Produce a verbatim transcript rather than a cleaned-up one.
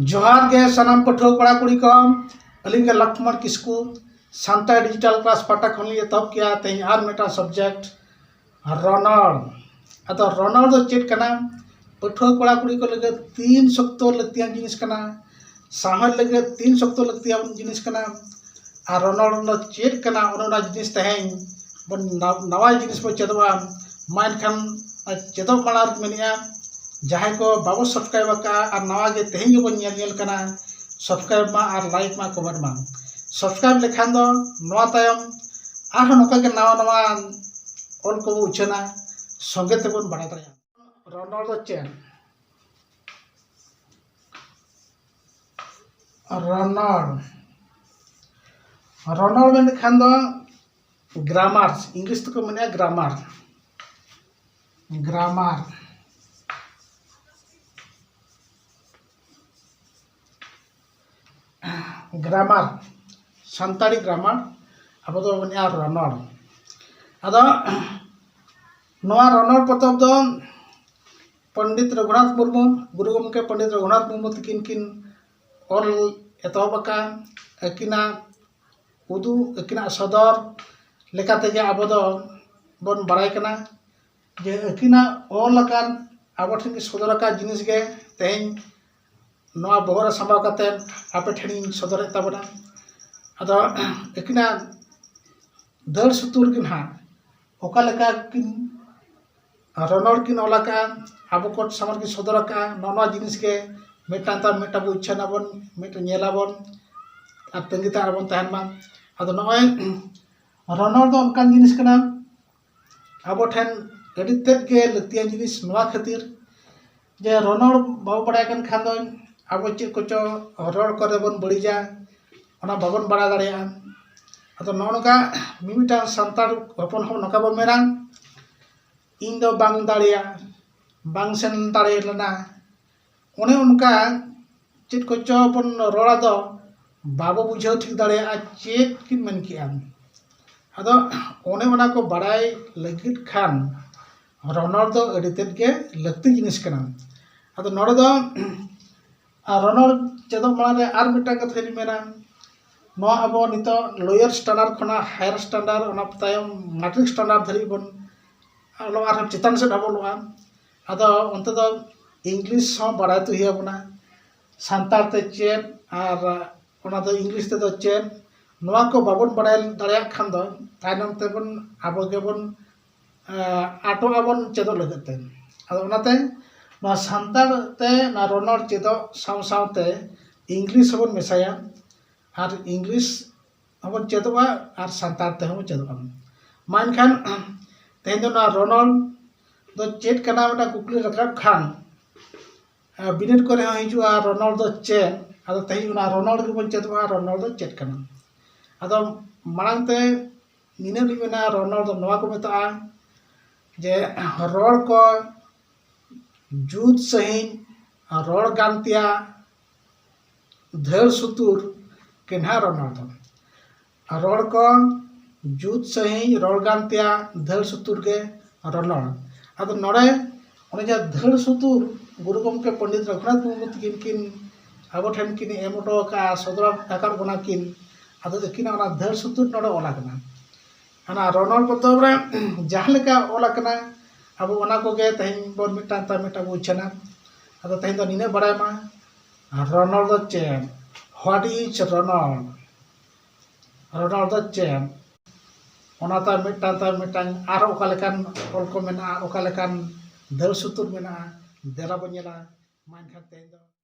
ᱡᱚᱦᱟᱨ ᱜᱮ ᱥᱟᱱᱟᱢ ᱯᱟᱹᱴᱷᱩᱣᱟᱹ ᱠᱚᱲᱟ ᱠᱩᱲᱤ ᱠᱚ᱾ ᱟᱹᱞᱤᱧ ᱜᱮ ᱞᱚᱠᱷᱢᱚᱬ ᱠᱤᱥᱠᱩ, ᱥᱟᱱᱛᱟᱲᱤ ᱰᱤᱡᱤᱴᱟᱞ ᱠᱞᱟᱥ ᱯᱟᱦᱴᱟ ᱠᱷᱚᱱ ᱞᱤᱧ ᱮᱛᱚᱦᱚᱵ ᱠᱮᱜᱼᱟ ᱛᱮᱦᱮᱧ ᱟᱨ ᱢᱤᱫᱴᱟᱝ ᱥᱟᱵᱡᱮᱠᱴ, ᱨᱚᱱᱚᱲ᱾ ᱟᱫᱚ ᱨᱚᱱᱚᱲ ᱫᱚ ᱪᱮᱫ ᱠᱟᱱᱟ? ᱯᱟᱹᱴᱷᱩᱣᱟᱹ ᱠᱚᱲᱟ ᱠᱩᱲᱤ ᱠᱚ ᱞᱟᱹᱜᱤᱫ ᱛᱤᱱ ᱥᱚᱠᱛᱚ ᱞᱟᱹᱠᱛᱤᱭᱟᱱ ᱡᱤᱱᱤᱥ ᱠᱟᱱᱟ, ᱥᱟᱶᱦᱮᱫ ᱞᱟᱹᱜᱤᱫ ᱛᱤᱱ ᱥᱚᱠᱛᱚ ᱞᱟᱹᱠᱛᱤᱭᱟᱱ ᱡᱤᱱᱤᱥ ᱠᱟᱱᱟ, ᱟᱨ ᱨᱚᱱᱚᱲ ᱫᱚ ᱪᱮᱫ ᱠᱟᱱᱟ, ᱚᱱᱮ ᱚᱱᱟ ᱡᱤᱱᱤᱥ ᱛᱮᱦᱮᱧ ᱵᱚᱱ ᱱᱟ-, ᱱᱟᱣᱟ ᱡᱤᱱᱤᱥ ᱵᱚᱱ ᱪᱮᱫᱚᱜᱼᱟ᱾ ᱢᱟ ᱮᱱᱠᱷᱟᱱ ᱪᱮᱫᱚᱜ ᱢᱟᱲᱟᱝ ᱨᱮ ᱢᱮᱱᱮᱫᱼᱟ, ᱡᱟᱦᱟᱸᱭ ᱠᱚ ᱵᱟᱵᱚ subscribe ᱟᱠᱟᱫᱼᱟ ᱟᱨ ᱱᱟᱣᱟ ᱜᱮ ᱛᱮᱦᱮᱧ ᱜᱮᱵᱚᱱ ᱧᱮᱞ ᱧᱮᱞ ᱠᱟᱱᱟ, subscribe ᱢᱟ ᱟᱨ like ᱢᱟ comment ᱢᱟ᱾ Subscribe ᱞᱮᱠᱷᱟᱱ ᱫᱚ ᱱᱚᱣᱟ ᱛᱟᱭᱚᱢ ᱟᱨᱦᱚᱸ ᱱᱚᱝᱠᱟ ᱜᱮ ᱱᱟᱣᱟ ᱱᱟᱣᱟ ᱚᱞ ᱠᱚᱵᱚ ᱩᱪᱷᱟᱹᱱᱟ, ᱥᱚᱸᱜᱮ ᱛᱮᱵᱚᱱ ᱵᱟᱲᱟᱭ ᱫᱟᱲᱮᱭᱟᱜᱼᱟ᱾ ᱨᱚᱱᱚᱲ ᱫᱚ ᱪᱮᱫ? ᱨᱚᱱᱚᱲ, ᱨᱚᱱᱚᱲ ᱢᱮᱱ ᱞᱮᱠᱷᱟᱱ ᱫᱚ grammar, ᱤᱝᱞᱤᱥ ᱛᱮᱠᱚ ᱢᱮᱱᱮᱫᱼᱟ grammar᱾ Grammar, grammar, Santali grammar, ᱟᱵᱚ ᱫᱚ ᱢᱮᱱᱮᱫᱼᱟ ᱨᱚᱱᱚᱲ᱾ ᱟᱫᱚ ᱱᱚᱣᱟ ᱨᱚᱱᱚᱲ ᱯᱚᱛᱚᱵ ᱫᱚ ᱯᱚᱱᱰᱤᱛ ᱨᱚᱜᱷᱩᱱᱟᱛᱷ ᱢᱩᱨᱢᱩ, ᱜᱩᱨᱩ ᱜᱚᱢᱠᱮ ᱯᱚᱱᱰᱤᱛ ᱨᱚᱜᱷᱩᱱᱟᱛᱷ ᱢᱩᱨᱢᱩ ᱛᱟᱹᱠᱤᱱ ᱠᱤᱱ ᱚᱞ ᱮᱛᱚᱦᱚᱵ ᱟᱠᱟᱫ᱾ ᱟᱹᱠᱤᱱᱟᱜ ᱩᱫᱩᱜ, ᱟᱹᱠᱤᱱᱟᱜ ᱥᱚᱫᱚᱨ ᱞᱮᱠᱟ ᱛᱮᱜᱮ ᱟᱵᱚ ᱫᱚ ᱵᱚᱱ ᱵᱟᱲᱟᱭ ᱠᱟᱱᱟ ᱡᱮ ᱟᱹᱠᱤᱱᱟᱜ ᱚᱞ ᱟᱠᱟᱱ, ᱟᱵᱚ ᱴᱷᱮᱱ ᱠᱤᱱ ᱥᱚᱫᱚᱨ ᱟᱠᱟᱫ ᱡᱤᱱᱤᱥ ᱜᱮ ᱛᱮᱦᱮᱧ ᱱᱚᱣᱟ ᱵᱚᱦᱚᱜ ᱨᱮ ᱥᱟᱢᱵᱟᱣ ᱠᱟᱛᱮ ᱟᱯᱮ ᱴᱷᱮᱱᱤᱧ ᱥᱚᱫᱚᱨᱮᱫ ᱛᱟᱵᱚᱱᱟ᱾ ᱟᱫᱚ ᱟᱹᱠᱤᱱᱟᱜ ᱫᱟᱹᱲ ᱥᱩᱛᱩᱨ ᱜᱮ ᱱᱟᱦᱟᱜ ᱚᱠᱟ ᱞᱮᱠᱟ ᱠᱤᱱ ᱨᱚᱱᱚᱲ ᱠᱤᱱ ᱚᱞ ᱟᱠᱟᱫᱼᱟ, ᱟᱵᱚ ᱠᱚ ᱥᱟᱢᱟᱝ ᱠᱤᱱ ᱥᱚᱫᱚᱨ ᱟᱠᱟᱫᱼᱟ, ᱱᱚᱜᱼᱚ ᱱᱚᱣᱟ ᱡᱤᱱᱤᱥ ᱜᱮ ᱢᱤᱫᱴᱟᱝ ᱛᱟᱭᱚᱢ ᱢᱤᱫᱴᱟᱝ ᱵᱚ ᱩᱪᱷᱟᱹᱱ ᱟᱵᱚᱱ, ᱢᱤᱫᱴᱟᱝ ᱧᱮᱞ ᱟᱵᱚᱱ ᱟᱨ ᱛᱟᱺᱜᱤ ᱛᱟᱲᱟᱜ ᱨᱮᱵᱚᱱ ᱛᱟᱦᱮᱱ ᱢᱟ᱾ ᱟᱫᱚ ᱱᱚᱜᱼᱚᱭ ᱨᱚᱱᱚᱲ ᱫᱚ ᱚᱱᱠᱟᱱ ᱡᱤᱱᱤᱥ ᱠᱟᱱᱟ, ᱟᱵᱚ ᱴᱷᱮᱱ ᱟᱹᱰᱤ ᱛᱮᱫ ᱜᱮ ᱞᱟᱹᱠᱛᱤᱭᱟᱱ ᱡᱤᱱᱤᱥ ᱱᱚᱣᱟ ᱠᱷᱟᱹᱛᱤᱨ ᱡᱮ ᱨᱚᱱᱚᱲ ᱵᱟᱵᱚ ᱵᱟᱲᱟᱭ ᱠᱟᱱ ᱠᱷᱟᱱ ᱫᱚ ᱟᱵᱚ ᱪᱮᱫ ᱠᱚᱪᱚ ᱨᱚᱲ ᱠᱚᱨᱮ ᱵᱚᱱ ᱵᱟᱹᱲᱤᱡᱟ, ᱚᱱᱟ ᱵᱟᱵᱚᱱ ᱵᱟᱲᱟᱭ ᱫᱟᱲᱮᱭᱟᱜᱼᱟ᱾ ᱟᱫᱚ ᱱᱚᱜᱼᱚ ᱱᱚᱝᱠᱟ ᱢᱤᱢᱤᱫᱴᱟᱝ ᱥᱟᱱᱛᱟᱲ ᱦᱚᱯᱚᱱ ᱦᱚᱸ ᱱᱚᱝᱠᱟ ᱵᱚᱱ ᱢᱮᱱᱟ, "ᱤᱧ ᱫᱚ ᱵᱟᱝ ᱫᱟᱲᱮᱭᱟᱜ, ᱵᱟᱝ ᱥᱮᱱ ᱫᱟᱲᱮ ᱞᱮᱱᱟ", ᱚᱱᱮ ᱚᱱᱠᱟ ᱪᱮᱫ ᱠᱚᱪᱚ ᱵᱚᱱ ᱨᱚᱲᱟ ᱫᱚ ᱵᱟᱵᱚ ᱵᱩᱡᱷᱟᱹᱣ ᱴᱷᱤᱠ ᱫᱟᱲᱮᱭᱟᱜᱼᱟ ᱪᱮᱫ ᱠᱤᱱ ᱢᱮᱱ ᱠᱮᱜᱼᱟ᱾ ᱟᱫᱚ ᱚᱱᱮ ᱚᱱᱟ ᱠᱚ ᱵᱟᱲᱟᱭ ᱞᱟᱹᱜᱤᱫ ᱠᱷᱟᱱ ᱨᱚᱱᱚᱲ ᱫᱚ ᱟᱹᱰᱤ ᱛᱮᱫ ᱜᱮ ᱞᱟᱹᱠᱛᱤ ᱡᱤᱱᱤᱥ ᱠᱟᱱᱟ᱾ ᱟᱫᱚ ᱱᱚᱰᱮ ᱫᱚ ᱟᱨ ᱨᱚᱱᱚᱲ ᱪᱮᱫᱚᱜ ᱢᱟᱲᱟᱝ ᱨᱮ ᱟᱨ ᱢᱤᱫᱴᱟᱝ ᱠᱟᱛᱷᱟ ᱞᱤᱧ ᱢᱮᱱᱟ, ᱱᱚᱣᱟ ᱟᱵᱚ ᱱᱤᱛᱚᱜ lower standard ᱠᱷᱚᱱᱟᱜ higher standard, ᱚᱱᱟ ᱛᱟᱭᱚᱢ matric standard ᱫᱷᱟᱹᱨᱤᱡ ᱵᱚᱱ ᱚᱞᱚᱜ ᱟᱨᱦᱚᱸ ᱪᱮᱛᱟᱱ ᱥᱮᱫ ᱵᱚᱱ ᱚᱞᱚᱜᱼᱟ᱾ ᱟᱫᱚ ᱚᱱᱛᱮ ᱫᱚ English ᱦᱚᱸ ᱵᱟᱲᱟᱭ ᱛᱮ ᱦᱩᱭ ᱟᱵᱚᱱᱟ, ᱥᱟᱱᱛᱟᱲ ᱛᱮ ᱪᱮᱫ ᱟᱨ ᱚᱱᱟ ᱫᱚ English ᱛᱮᱫᱚ ᱪᱮᱫ, ᱱᱚᱣᱟ ᱠᱚ ᱵᱟᱵᱚᱱ ᱵᱟᱲᱟᱭ ᱫᱟᱲᱮᱭᱟᱜ ᱠᱷᱟᱱ ᱫᱚ ᱛᱟᱭᱱᱚᱢ ᱛᱮᱵᱚᱱ ᱟᱵᱚ ᱜᱮᱵᱚᱱ ᱟᱴᱚᱜ ᱟᱵᱚᱱ ᱪᱮᱫᱚᱜ ᱞᱟᱹᱜᱤᱫ ᱛᱮ᱾ ᱟᱫᱚ ᱚᱱᱟᱛᱮ ᱱᱚᱣᱟ ᱥᱟᱱᱛᱟᱲ ᱛᱮ ᱱᱚᱣᱟ ᱨᱚᱱᱚᱲ ᱪᱮᱫᱚᱜ ᱥᱟᱶ ᱥᱟᱶᱛᱮ English ᱦᱚᱸᱵᱚᱱ ᱢᱮᱥᱟᱭᱟ, ᱟᱨ English ᱦᱚᱸᱵᱚᱱ ᱪᱮᱫᱚᱜᱼᱟ ᱟᱨ ᱥᱟᱱᱛᱟᱲ ᱛᱮᱦᱚᱸ ᱵᱚᱱ ᱪᱮᱫᱚᱜᱼᱟ᱾ ᱢᱟ ᱮᱱᱠᱷᱟᱱ ᱛᱮᱦᱮᱧ ᱫᱚ ᱱᱚᱣᱟ ᱨᱚᱱᱚᱲ ᱫᱚ ᱪᱮᱫ ᱠᱟᱱᱟ ᱢᱤᱫᱴᱟᱝ ᱠᱩᱠᱞᱤ ᱨᱟᱠᱟᱵ ᱠᱷᱟᱱ, ᱵᱤᱱᱤᱰ ᱠᱚᱨᱮ ᱦᱚᱸ ᱦᱤᱡᱩᱜᱼᱟ, ᱨᱚᱱᱚᱲ ᱫᱚ ᱪᱮᱫ? ᱟᱫᱚ ᱛᱮᱦᱮᱧ ᱚᱱᱟ ᱨᱚᱱᱚᱲ ᱜᱮᱵᱚᱱ ᱪᱮᱫᱚᱜᱼᱟ, ᱨᱚᱱᱚᱲ ᱫᱚ ᱪᱮᱫ ᱠᱟᱱᱟ? ᱟᱫᱚ ᱢᱟᱲᱟᱝ ᱛᱮ ᱱᱤᱱᱟᱹᱜ ᱞᱤᱧ ᱢᱮᱱᱟ, ᱨᱚᱱᱚᱲ ᱫᱚ ᱱᱚᱣᱟ ᱠᱚ ᱢᱮᱛᱟᱜᱼᱟ ᱡᱮ ᱨᱚᱲ ᱠᱚ ᱡᱩᱛ ᱥᱟᱺᱦᱤᱡ ᱨᱚᱲ ᱜᱟᱱ ᱛᱮᱭᱟᱜ ᱫᱷᱟᱹᱲ ᱥᱩᱛᱩᱨ ᱜᱮ ᱱᱟᱦᱟᱜ ᱨᱚᱱᱚᱲ ᱫᱚ᱾ ᱨᱚᱲ ᱠᱚ ᱡᱩᱛ ᱥᱟᱺᱦᱤᱡ ᱨᱚᱲ ᱜᱟᱱ ᱛᱮᱭᱟᱜ ᱫᱷᱟᱹᱲ ᱥᱩᱛᱩᱨ ᱜᱮ ᱨᱚᱱᱚᱲ᱾ ᱟᱫᱚ ᱱᱚᱰᱮ ᱚᱱᱮ ᱡᱟᱦᱟᱸ ᱫᱷᱟᱹᱲ ᱥᱩᱛᱩᱨ ᱜᱩᱨᱩ ᱜᱚᱢᱠᱮ ᱯᱚᱱᱰᱤᱛ ᱨᱚᱜᱷᱩᱱᱟᱛᱷ ᱢᱩᱨᱢᱩ ᱛᱟᱹᱠᱤᱱ ᱠᱤᱱ ᱟᱵᱚ ᱴᱷᱮᱱ ᱠᱤᱱ ᱮᱢ ᱦᱚᱴᱚ ᱟᱠᱟᱫᱼᱟ, ᱥᱚᱫᱚᱨ ᱟᱠᱟᱫ ᱵᱚᱱᱟ ᱠᱤᱱ, ᱟᱫᱚ ᱟᱹᱠᱤᱱᱟᱜ ᱚᱱᱟ ᱫᱷᱟᱹᱲ ᱥᱩᱛᱩᱨ ᱱᱚᱰᱮ ᱚᱞ ᱟᱠᱟᱱᱟ᱾ ᱚᱱᱟ ᱨᱚᱱᱚᱲ ᱯᱚᱛᱚᱵ ᱨᱮ ᱡᱟᱦᱟᱸ ᱞᱮᱠᱟ ᱚᱞ ᱟᱠᱟᱱᱟ, ᱟᱵᱚ ᱚᱱᱟ ᱠᱚᱜᱮ ᱛᱮᱦᱮᱧ ᱵᱚᱱ ᱢᱤᱫᱴᱟᱝ ᱛᱟᱭᱚᱢ ᱢᱤᱫᱴᱟᱝ ᱵᱚᱱ ᱩᱪᱷᱟᱹᱱᱟ᱾ ᱟᱫᱚ ᱛᱮᱦᱮᱧ ᱫᱚ ᱱᱤᱱᱟᱹᱜ ᱵᱟᱲᱟᱭ ᱢᱟ, ᱨᱚᱱᱚᱲ ᱫᱚ ᱪᱮᱫ? What is ᱨᱚᱱᱚᱲ? ᱨᱚᱱᱚᱲ ᱫᱚ ᱪᱮᱫ? ᱚᱱᱟ ᱛᱟᱭᱚᱢ ᱢᱤᱫᱴᱟᱝ ᱛᱟᱭᱚᱢ ᱢᱤᱫᱴᱟᱝ ᱟᱨ ᱚᱠᱟ ᱞᱮᱠᱟᱱ ᱚᱞ ᱠᱚ ᱢᱮᱱᱟᱜᱼᱟ, ᱚᱠᱟ ᱞᱮᱠᱟᱱ ᱫᱟᱹᱲ ᱥᱩᱛᱩᱨ ᱢᱮᱱᱟᱜᱼᱟ, ᱫᱮᱞᱟ ᱵᱚᱱ ᱧᱮᱞᱟ᱾ ᱢᱟ ᱮᱱᱠᱷᱟᱱ ᱛᱮᱦᱮᱧ ᱫᱚ